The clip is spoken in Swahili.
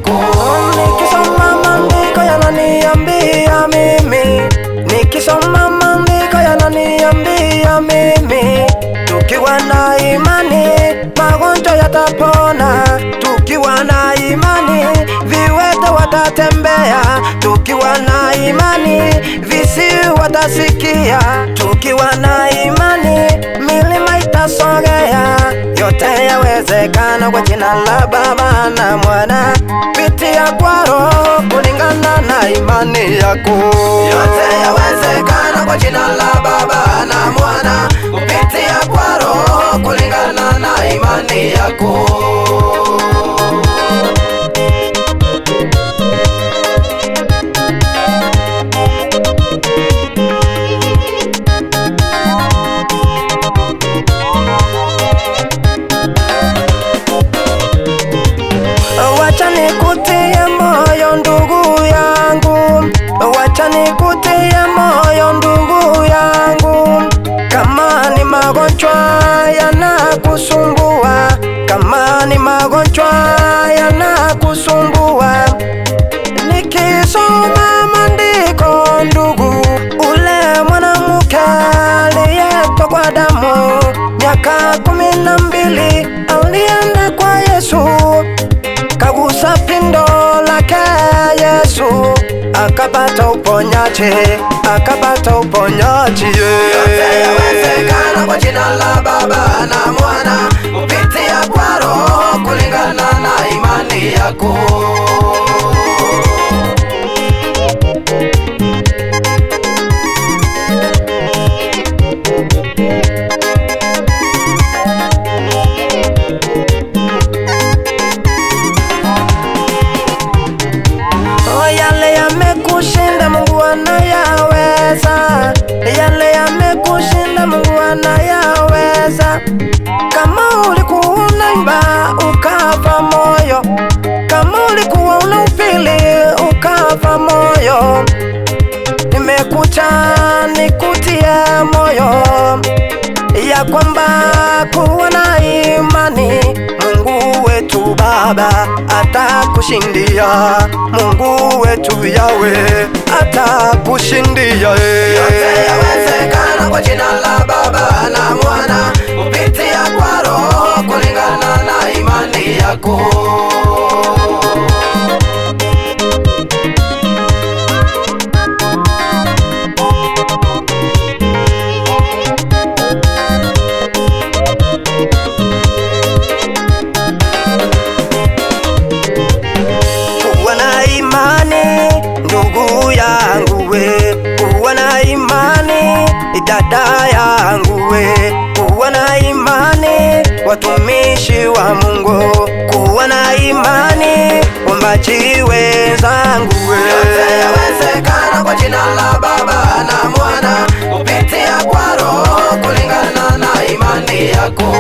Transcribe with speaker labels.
Speaker 1: yako. Nikisoma maandiko yananiambia mimi, nikisoma maandiko yananiambia mimi, tukiwa na imani magonjwa yatapona, tukiwa na imani viwete watatembea, tukiwa na imani visiwi watasikia, tukiwa na imani milima itasogea. Yote yawezekana kwa jina la Baba na Mwana, pitia kwa Roho kulingana na imani yako. Yote yawezekana kwa jina la Baba na Mwana, kupitia kwa Roho kulingana na imani yako. Wacha nikutie moyo ndugu yangu, wacha nikutie moyo ndugu yangu. Kama ni magonjwa yanakusumbua, kama ni magonjwa yanakusumbua, nikisoma maandiko ndugu, ule mwanamke aliyetokwa damu miaka 12 alienda kwa Yesu, kagusa pindo lake Yesu, akapata uponyaji, akapata uponyaji. Yote yawezekana kwa jina la Baba na Mwana, kupitia kwa Roho kulingana na imani yako. Yale yamekushinda Mungu anayaweza, yale yamekushinda Mungu anayaweza. Kama ulikuwa unaimba ukafa moyo, kama ulikuwa unaupili ukafa moyo, nimekuja nikutie moyo ya kwamba kuwa na imani, Mungu wetu Baba atakushindia, Mungu wetu Yawe atakushindia. Yote yawezekana kwa jina la Baba na Mwana, kupitia kwa Roho kulingana na imani yako. Kuwa na imani ndugu yangu we, kuwa na imani dada yangu we, kuwa na imani watumishi wa Mungu, kuwa na imani wombaji wenzangu we. Yote yawezekana kwa jina la Baba na Mwana, kupitia kwa Roho kulingana na imani yako.